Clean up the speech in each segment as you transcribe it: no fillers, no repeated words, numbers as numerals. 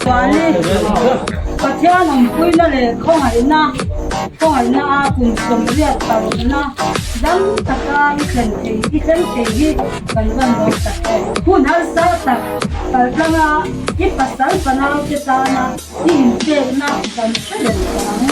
Chuani Pathian awmpuina leh khawngaihna khawngaihna a kum 85na dam taka i thlen thei i thleng thei hi kan van lawm tak e. Hun harsa tak kaltlanga i pasal fanau te tana i inpekna kan hre reng tawh ang.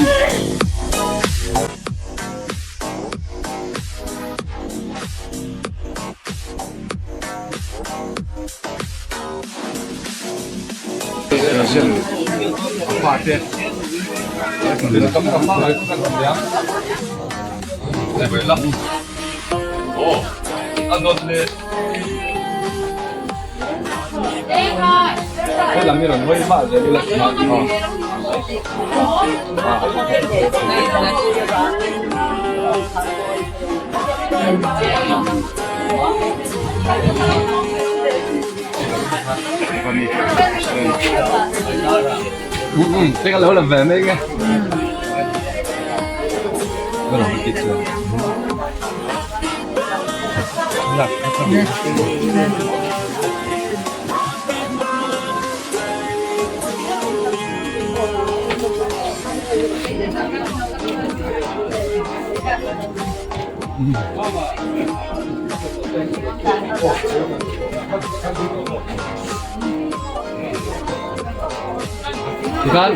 Tikhan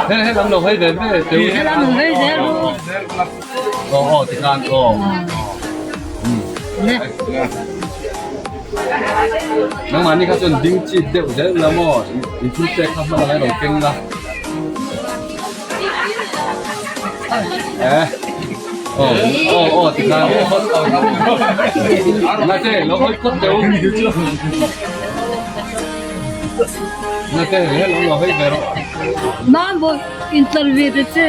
he he lam lo hawi ve ve teu He lam lo hawi zel ru. Aw aw tikhan aw. Nangmahni kha chuan ding chip deuh zel la maw in thil pek kha hman ang a lo keng la. Eh aw aw aw tikhan Nate lo hawi phawt teh u. Nate he lam lo hawi ve rawh. Mambo interview te che.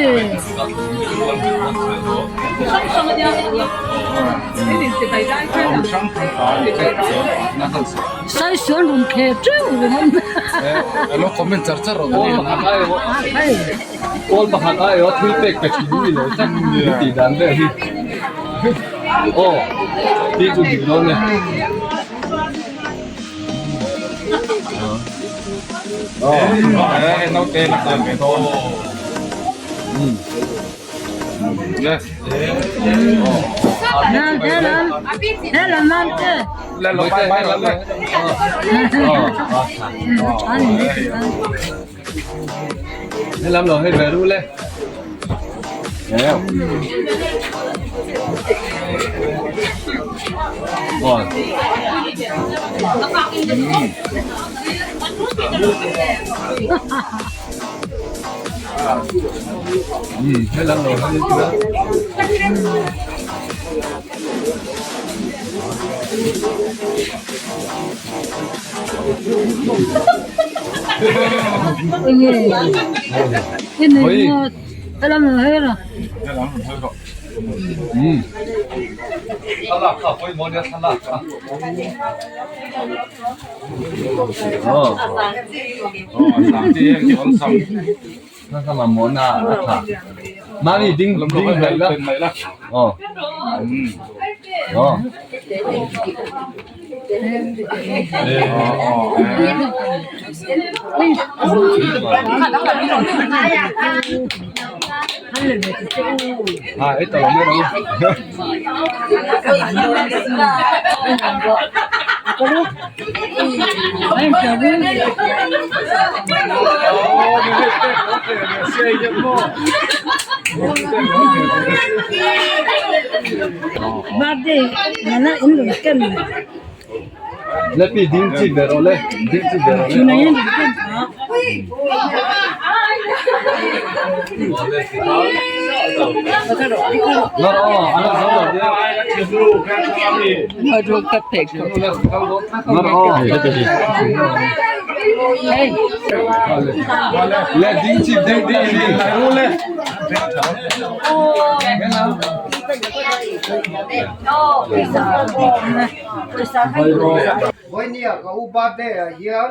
Sai suan run khe teuh ringawt Lo comment char char rawh Kawl pakhat aiawh thil pek pe thin mi lo tlat min tih dan vel hi aw tih chu dik dawn e. Helam lo hei ve ru le. Helam lo hei Thlalak kha pawimawh ania thlalak kha. Thlalak mamawh na a tha. Mahni ding ding hnaih la. Aw. Aw. Birthday nana in rawn ken Lepi ding chi ve rawh le ding chi ve rawh le Le ding chi ding ding ding le. Vawinia ka u birthday ah hian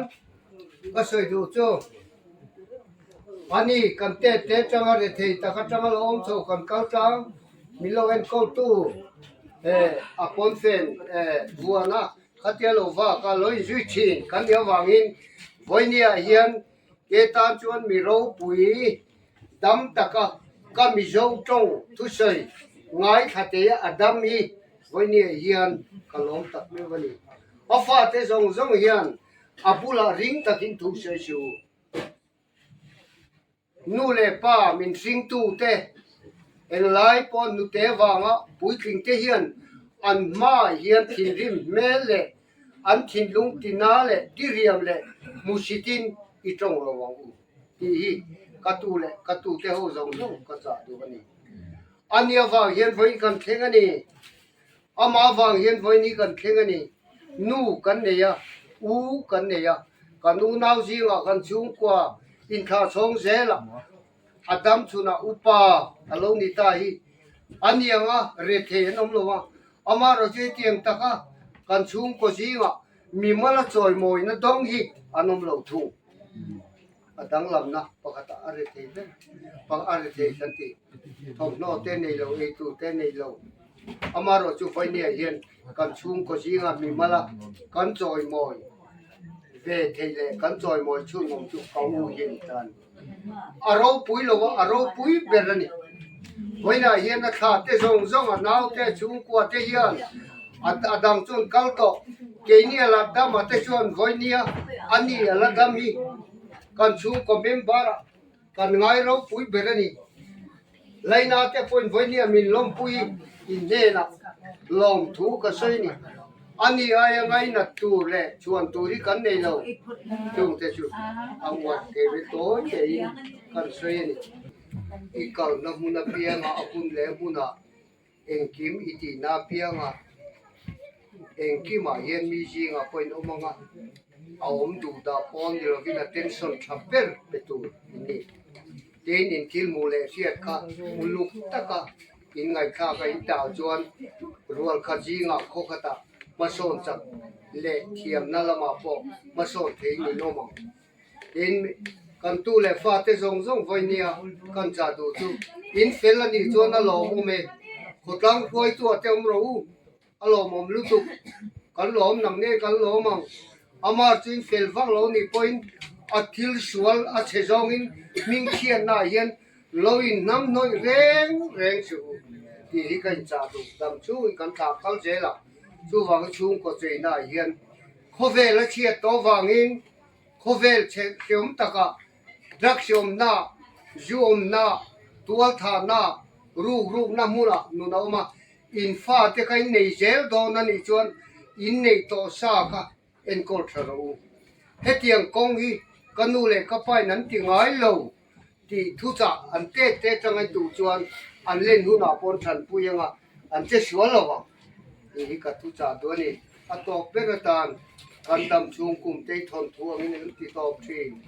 ka sawi duh chu ani kan te te tanga rethei tak atanga lo awm chho kan kal tlang min lo enkawl tu. A pawnfen vuana khatia lo vak a lo inzui thin kan nih avangin vawinia hian ke tan chuan mi ropui dam taka ka Mizo tawng thusawi ngaithla te a dam hi vawinia hian ka lawm tak meuh a ni. A fate zawng zawng hian a bulah ring takin thu sawi suh u. Nu leh pa min hringtute englai pawh nute vanga puitlingte hian an hmaah hian thinrim hmel leh an thinlung tina leh tiriam leh hmusitin i tawng lo ang u tih hi ka tu leh ka tute ho zawng zawng ka chah duh a ni. A nia vang hian vawiin kan thleng a ni. Amah vang hian vawiin kan thleng a ni. Nu kan nei a, u kan nei a, kan unau zingah kan chhungkua inthlah chhawng zel a, a dam chhunah upa a lo ni ta hi a ni ang a, rethei an awm lo a. Amaherawhchu hetiang taka kan chhungkaw zingah mimal a chawimawina dawng hi an awm lo thung. A danglamna pakhatah a rethei ber pang a rethei kan ti. Thawmhnaw te nei lo, ei tur te nei lo. Amaherawhchu Vainia hian kan chhungkaw zinga mimala kan chawimawi ve thei leh kan chawimawi chhunawm chu ka u hi a ni ta a ni. A ropui lo a, a ropui ber a ni. Vawiinah hian a thla te zawng zawng a naute chhungkua te hian a dang chuan kal tawh. Keini a la dam a te chuan vawinia a ni a la dam hi kan chhungkaw member ah kan ngai ropui ber a ni. Laina te pawhin vawinia min lawmpui in hnenah lawmthu ka sawi a ni. A ni aia ngainat tur leh chhuan tur hi kan nei lo. Chungte chu a uar thei ve tawi tein kan sawi a ni. I kalna hmun apianga a hun leh hmunah engkim i tihna apianga engkimah hian mi zingah pawh in awm ang a, a awm duh dah pawn ni lovin attention tha ber pe tur in ni. Tin, in thil hmuh leh hriat kha uluk taka in ngaihthlak a in tah chuan rual khat zingah khaw khatah hmasawn chak leh thiamna lamah pawh hmasawn thei in awm ang. Tin, kan tu leh fate zawng zawng vawi nia kan chah duh chu in fel a nih chuan a lawmawm e, khawtlang hruaitu a te awm rawh u, a lawmawm lutuk, kan lawm nang nge kan lawm ang, amah chu in fel vak lo nih pawhin a thil sual a chhe zawngin hming chhiatnaah hian lo in hnam hnawih reng reng suh u tih hi ka inchah duh dam chungin kan thlah kal zel a, chuvangin chhungkaw cheinaah hian khawvel a chhiat tawh vangin Khawvel chhehhreawm takah drugs awmna, zu awmna, tualthahna, rukrukna hmunah nun a awm a, in fate kha in nei zel dawn a nih chuan in neih tawh sa kha enkawl tha rawh u. Hetiang kawng hi ka nu leh ka pain an ti ngai lo tih thuchah an tet te atanga duh chuan an len hunah pawh thanpui anga an che sual lo ang tih hi ka thuchah duh a ni. A tawp ber atan kan dam chhung kum tei thawnthu angin an ti tawp thin.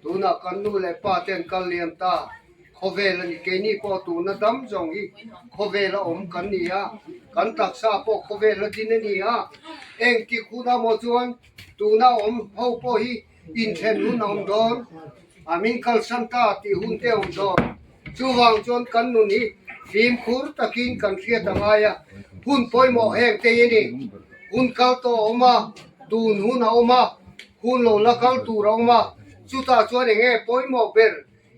Tunah kan nu leh pa te an kal liam ta, khawvel a ni. Keini pawh tuna dam zawng hi khawvela awm kan ni a, kan taksa pawh khawvela din a ni a. Engtik hunah maw chuan tuna awm ho pawh hi Inthen hun a awm dawn, a min kalsan ta tih hun te a awm dawn. Chuvang chuan kan nun hi fimkhur takin kan hriat a ngai a, hun pawimawh heng te hi a ni. Hun kal tawh a awm a, tun hun a awm a, hun lo la kal tur a awm a, chutah chuan eng nge pawimawh ber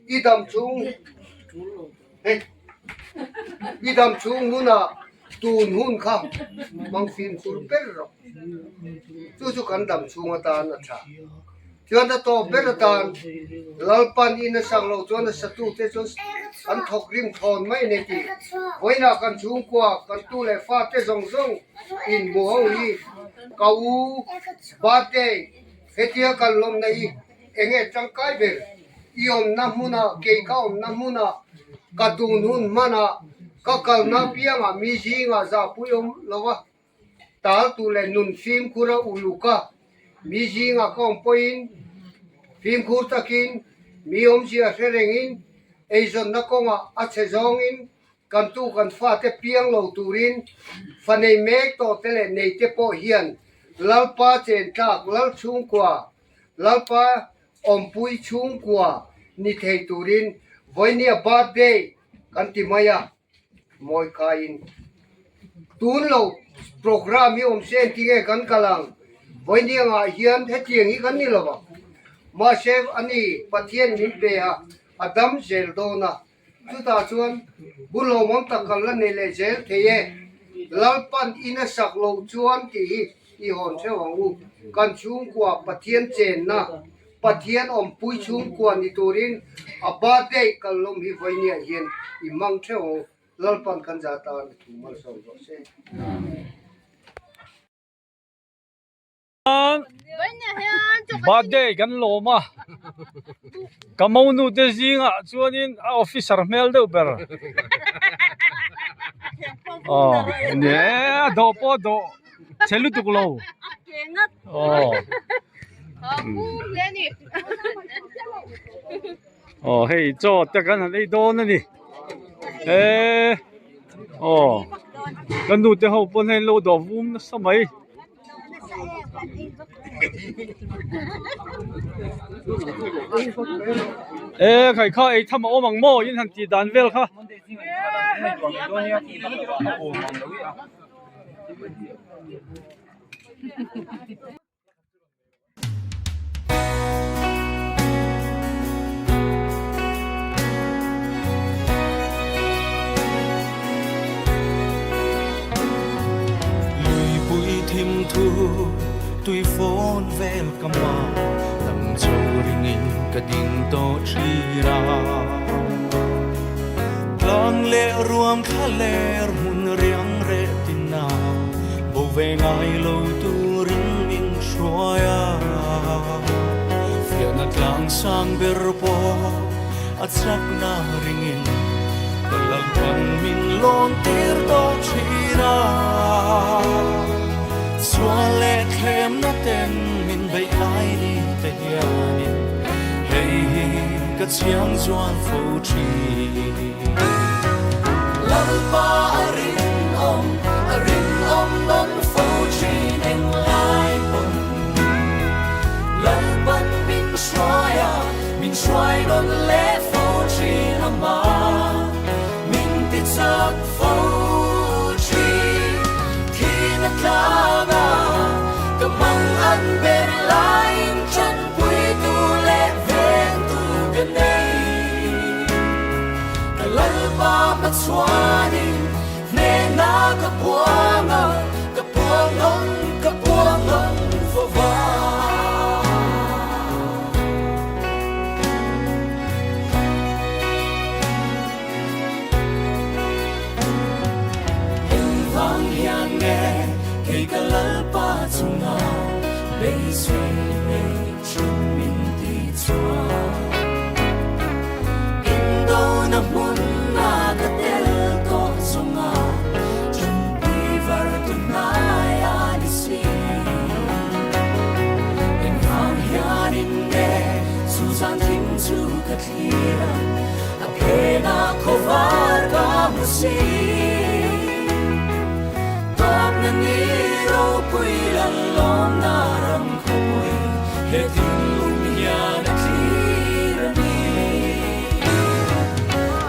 i dam chhung hei i dam chhung hunah tun hun kha hmang fimkhur ber rawh. Chu chu kan dam chhung atan a tha. Chuan a tawp ber atan Lalpan in a sak loh chuan a satute chu an thawk rim thawn mai a ni tih vawiinah kan chhungkua kan tu leh fate zawng zawng inhmu ho hi ka u birthday hetia kan lawmna hi eng nge tangkai ber i awmna hmunah kei ka awmna hmunah ka tun hun hmanah ka kalna piangah mi zingah zahpui awm lo a. Tal tu leh nun fimkhur a uluk a, mi zingah ka awm pawhin fimkhur takin mi awmzia hre rengin eizawnna kawngah a chhe zawngin kan tu kan fate piang lo turin fa nei mek tawh te leh nei te pawh hian Lalpa chentlak Lal chhungkua Lalpa awmpui chhungkua ni thei turin vawinia birthday kan ti mai a, mawi kaiin. Tun lo programme hi awm se engtinge kan kal ang? Vawiiniangah hian hetiang hi kan ni lo ang. Mahse ani Pathian min pe a, a dam zel dawn a. Chutah chuan bulawmawm tak kan la nei leh zel thei e. Lalpan in a sak loh chuan tih hi i hawn theuh ang u. Kan chhungkua Pathian chenna, Pathian awmpui chhungkua ni turin a birthday kan lawm hi vawiiniah hian i hmang theuh ang u. Lalpan kan za tan a thu malsawm rawh se. Birthday kan lawm a, ka monu te zingah chuanin a officer hmel deuh ber aw ni e a dawh pawh a dawh chhe lutuk lo aw aw hei chaw te kan han ei dawn a ni e aw ka nu te ho pawn hei an lo dawh vum nasa mai. E khai kha ei tham a awm ang maw in han tih dan vel kha. Luipui thim thu tui fawn vel ka ma dam chho ringin ka ding tawh thin a. Tlang leh ruam thla ler hmun riang reh tin a bo ve ngai lo turin min hruai a. Fiahna tlang sang ber pawh a chakna ringin ka lalpan min lawn tir tawh thin a. Sual leh thlemna ten min beih lai ni te hianin hei hi ka chiang zual fo thin. Lalpa a rinawm, a rinawm nawn fo thin englai pawn. Lalpan min hruai a, min hruai nawn leh fo thin ama min ti chak fo thin. Thin a tlang a, ka mang an ber laiin tanpuitu leh vengtu ka nei. Ka Lalpa hmachhuanin hnehna ka puang a, ka puang nawn, ka puang nawn fo va. Engvang hian nge kei ka Lalpa chunga beisei nei thin min ti chuan? Indona hmun a ka tel tawh chunga ṭanpui var tu hnai a ni si. Engvang hianin nge chu zan thim chu ka thlir a, a phena khawvar ka hmu si. Tawpna ni ropui lalawmna ram khawpui he thinlung hian a thlir a ni.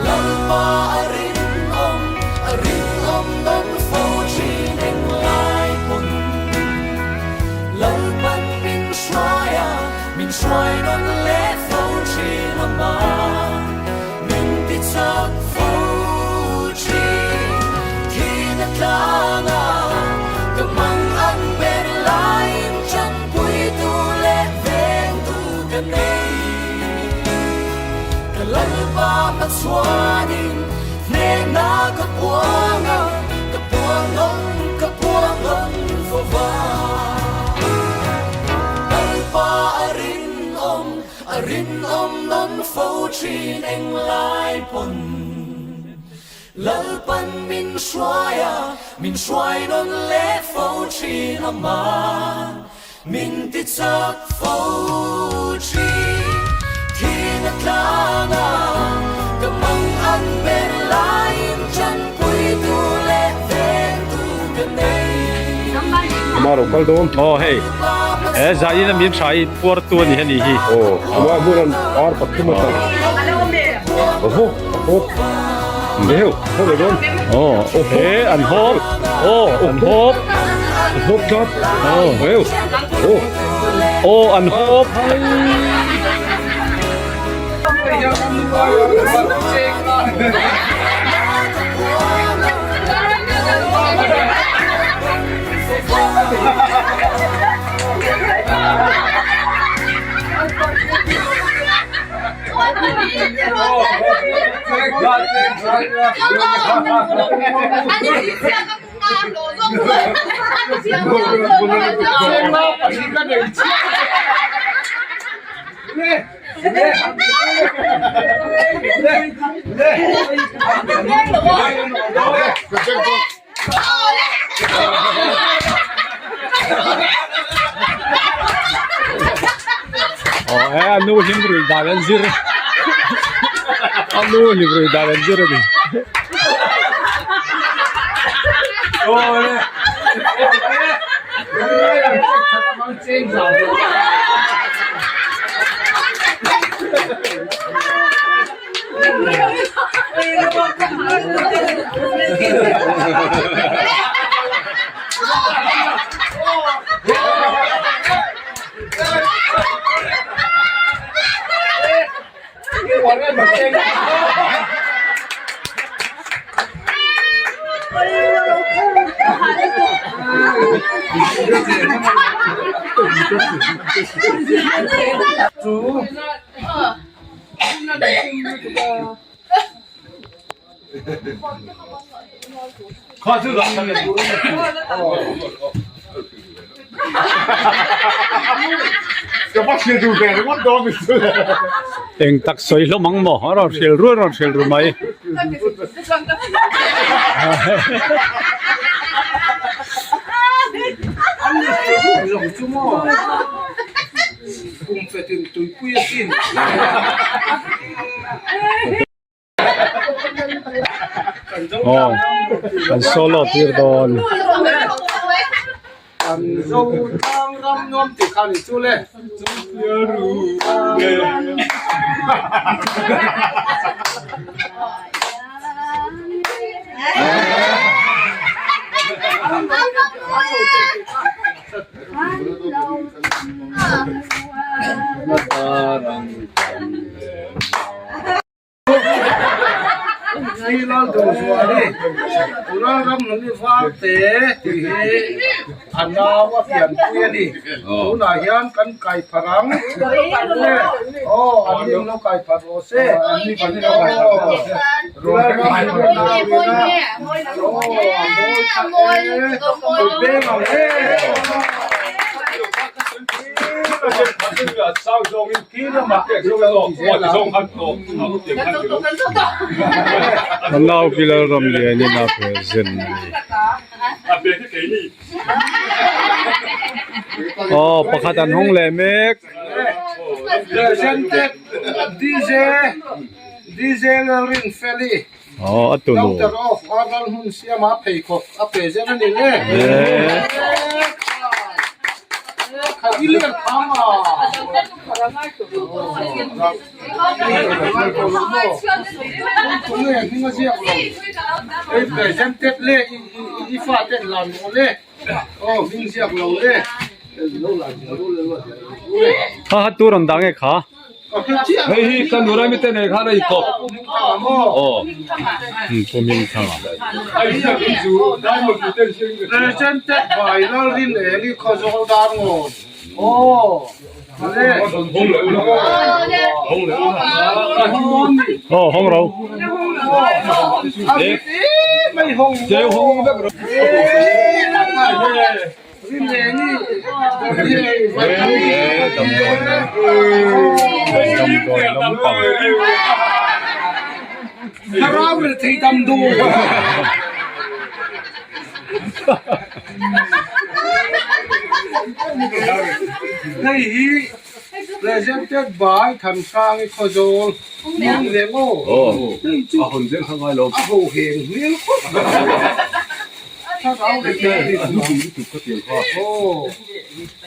Lalpa a rinawm, a rinawm nawn fo thin englai pawn. Lalpan min hruai a, min hruai nawn leh fo thin ama min ti chak fo thin. Thin a tlang a, ka mang an ber laiin tanpuitu leh vengtu ka nei. Ka Lalpa hmachhuanin hnehna ka puang a, ka puang nawn, ka puang nawn fo va. Lalpa a rinawm, a rinawm nawn fo thin englai pawn. Lalpan min hruai a, min hruai nawn leh fo thin ama. Min ti chak fo thin, thin a tlang a, ka mang an ber laiin tanpuitu leh vengtu ka nei. Ama ro kal dawn. Aw hei, he zain a min tha i puar tu a ni heni hi. Aw, ama hmun an ar pathum a tang. Oho, a hawp. Deu, hawp leh dawn. Aw, he an hawp. Aw an hawp. An hawp tlat. Aw. Aw. Aw. Aw an hawp. Aw he a nu hlim rui dan an zir a nu hlim rui dan an zir a ni. Eng tak sawi hlawm ang maw a rawn hril rual rawn hril ru mai. Aw kan solo tir dawn. An nau pi Lalramlianin a present a ni. Aw pakhat an hawng leh mek. Aw a tunu. Kha kha tur an dah nge kha? Hei hi kan nura mite nei khan a inkawp. Aw. Pu Hmingthanga. Aw hawng ro. Damdawi lampang. Hei hi presented by Thansangi Khawzawl Hming ve maw? Hei chu a ho heng hmel khawp mai. Thlarau rethei aw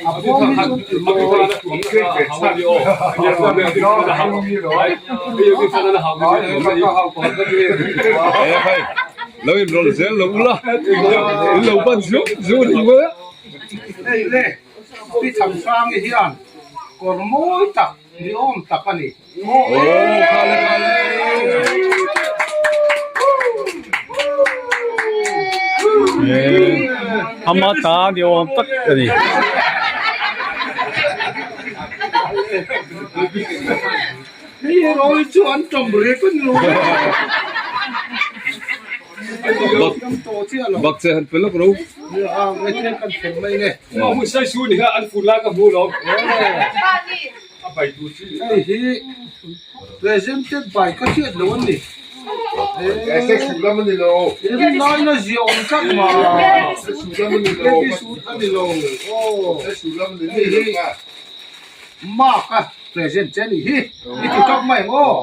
a bawm hi chu ti mawi. Lo in rawlh zel lo ula, in lo ban zuk zuk a ni mai a. Hei le, Pi Thamsangi hian kawr mawi tak ni awm tak a ni. Aw khale khale. Ama ta ni awm tak a ni. Hei rawi chu an tawm rek a ni lo. Bak che han pe lawk ro. Hei hi presented by ka hriat lo an ni. Rinlaina zia awm tlat ma. Baby suit a ni lo. Hei hi mark a present che a nih hi. I ti tawk mai ang aw.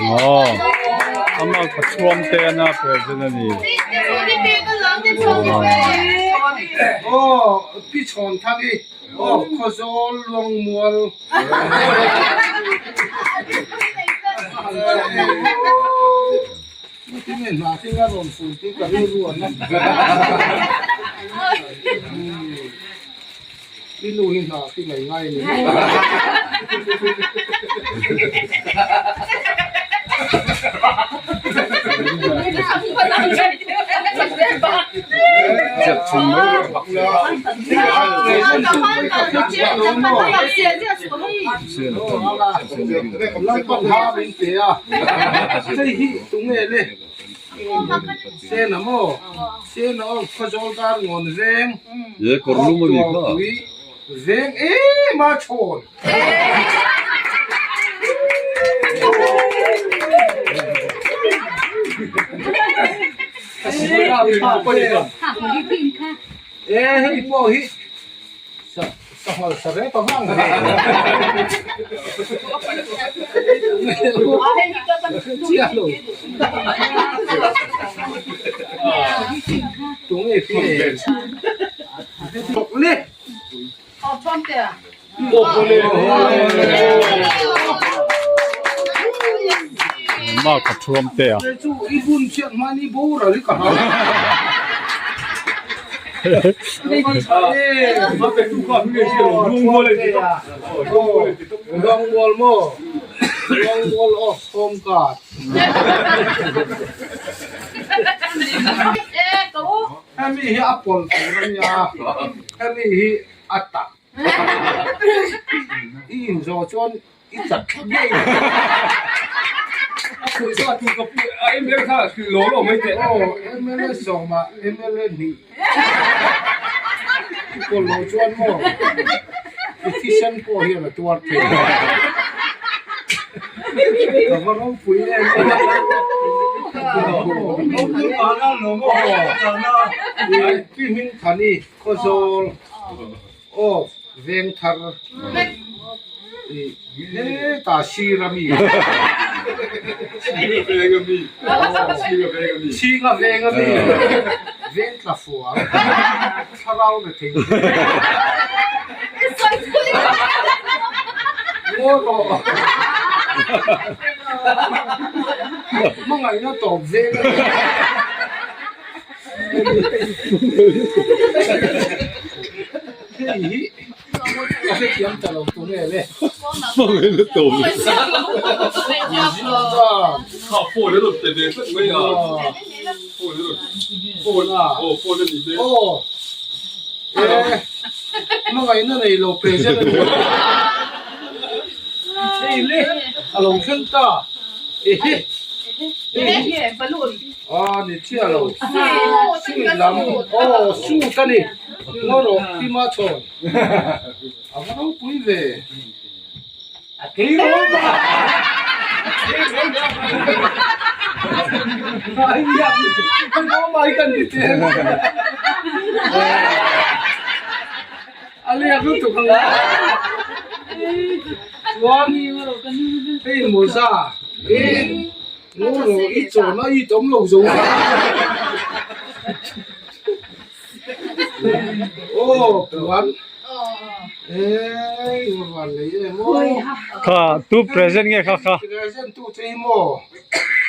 Aw ama ka chhuam te ana present a ni. Aw pi chhawn thang i aw Khawzawl Luangmual. Tinge hna thing a rawn fun tih ka rilru an la. I nu hi hna khi ngai ngai a ni maw? Sena maw? Sena aw Khawzawl dar ngawn veng Ye kawr lum a ni kha. Veng em a chhawn. E hei pawh hi Sanghal sa rep a vang ve. Chiah lo. Tunge khi Thawk le. Mark a thuam te a. Chu i bun chiah hmani boral i ka hau. Luangmual maw? Luangmual of home card. Hemi hi a pawlh tur a nia, hemi hi a tak. I inzawh chuan I chak thlap ngei ang. A khuh chu a tu ka pu a MLA kha hrilh lo lo mai teh. Aw MLA sawma MLA hnih i kawl lo chuan maw i thisen pawh hian a tuar thei a. Ka va ropui em em. Pi Hmingthani Khawzawl Aw Vengthar hetah sir a mi Chhinga veng a mi veng tla fual thlarau na thei ngaw rawh hmangaihna tawp veng a mi. Hei hi ka hrethiam ta lo tu nge le. Aw e hmangaihna nei lo present a ni. Hei le a lo thleng ta ehe a ni chiah lo suit lam aw suit a ni ngaw rawh tima chhawn a va ropui ve a kei rawng a A liak lutuk ang a. Chuan hei mawza i ngaw rawh i chawn a i tawm lo zo a. Aw puan eii van lei em aw. Kha tu present nge kha kha. Present tu che hi maw.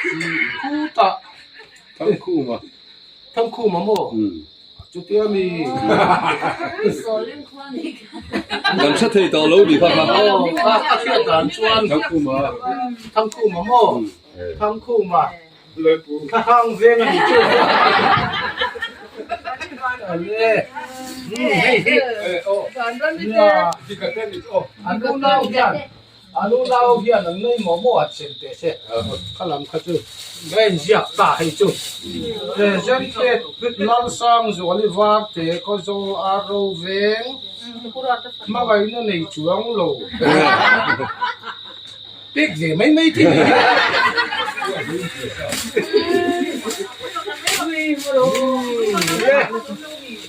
Khutah Thangkhuma. Thangkhuma maw? Chutia mi. Kan hre thei tawh lo ni kha kha. Aw a ka hriat dan chuan. Thangkhuma. Thangkhuma maw? Thangkhuma. Thahang veng a ni chu. Ale. Hei hi. An unau hian An unau hian an nei maw maw a chem teh se, kha lam kha chu ka en ziak ta hei chu. Presented Lalsangzuali Varte Khawzawl Arro Veng hmangaihna nei chuang lo pek ve mai mai thei ni hi.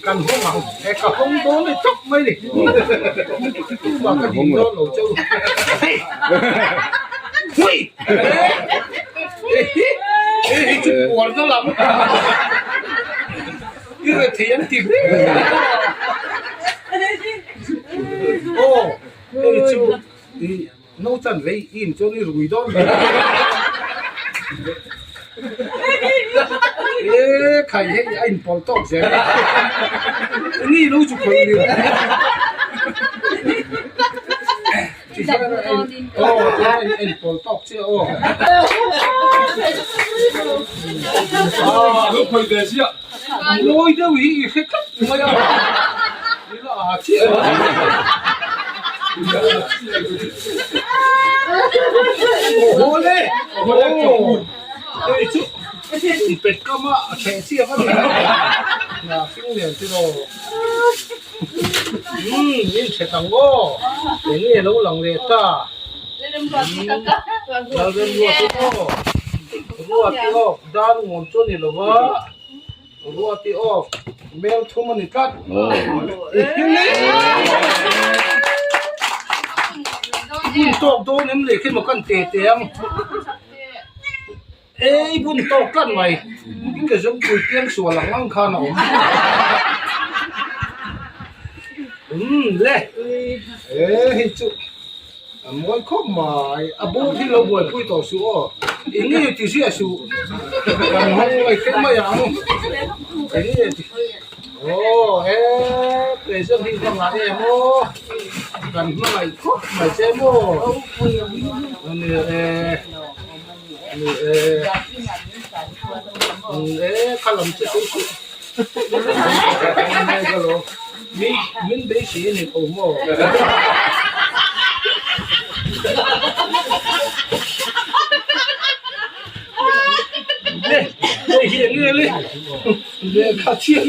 Kan hawng ang e ka hawng dawn ni tawp mai ni tumah ka ding dawn lo cheu hui hei hi chu puar na lam i re thei an ti hle aw hei chu i No chan vei in chuan i rui dawn ve. E khai hei a in pawl tawk zel a. Ni lo chu khawi ni. Ti hian a in aw ti hian a in pawl tawk che aw. Lo khawi ve ziah. Mawi deuh hi i hre tlat mai a, i la aa chiah a. Aw le, aw hei chu i pet kam a, a theh chiah a ni. Na hring lian chu rawh. Umm in hre tang aw, eng nge lo lang leh ta. Lalremruati aw, Ruati aw, dan ngawn chu a ni lo va, Ruati aw, mel thum a ni tlat. I bun tawk dawn em leh khi maw kan te te ang. Ei bun tawk tlat mai, i ke zawngpui piang sual ang ang khan a awm. Umm le, e hei chu a mawi khawp mai, a bur hi lo buaipui tawh suh aw, eng nge ti ziah suh, kan hawng mai kher mai ang, eng nge ti aw he present hi ka ngah em aw, kan hmangaih khawp mai che maw, ani e. Ni e, e kha lam chu sawi suh. Min min beisei a ni ko maw? Le hei hi eng nge le? Lehkha chhiat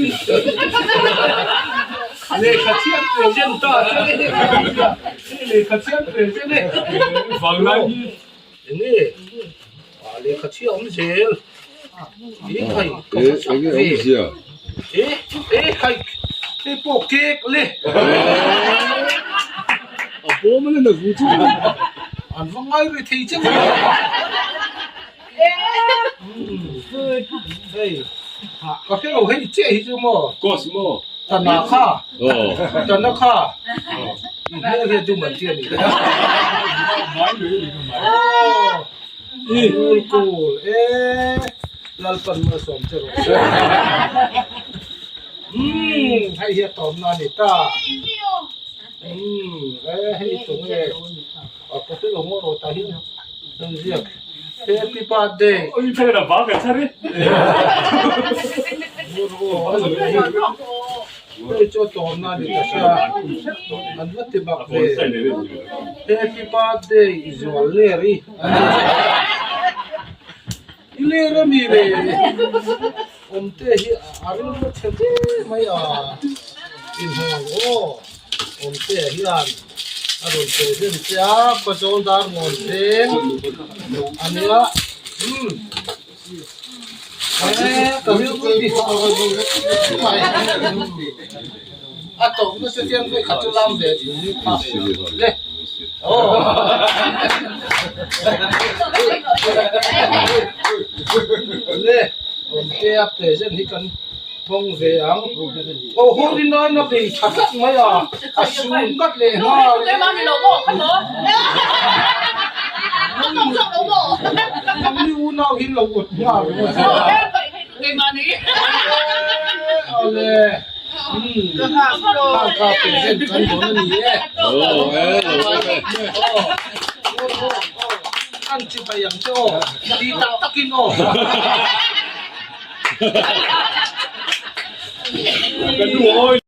lehkha chhiat present ta che lehkha chhiat present e. Vanglai hi Enge ah lehkha chhia awm zel e khai ka hmu chak ve e e khai hei pawh cake le a bawm a na zu chu an va ngai ve thei che hei ka hre lo hei chiah hi chu maw cosmo tana kha tana kha i hmel hian chu man chi a ni cool cool e lalpan malsawm che rawh se umm hei hi a tawmna a ni ta umm e hei tunge a ka hre lo maw rawh tah hian an ziak happy birthday hei chu a tawmna a ni ta sia an va ti bak ve happy birthday i zual ler i i ler a mi le awmte hi a rilru chhe ve mai a inhawng aw awmte hian a rawn sawi hlen che a khawzawl dar ngawn veng a nia umm e ka rilru ti mai a tawp nasa chiang ve khat chu lam ve a le aw le awmtea present hi kan Thawng ve ang. Aw ho rin lai na bei tha tlat mai a, a sum ngat leh nghal e. Nangni unau hi lo ut nghal ringawt che a. Awle. Khang kha present kan dawn a ni e. An chi bai ang che aw. Ti tak takin aw. Kan nu awi.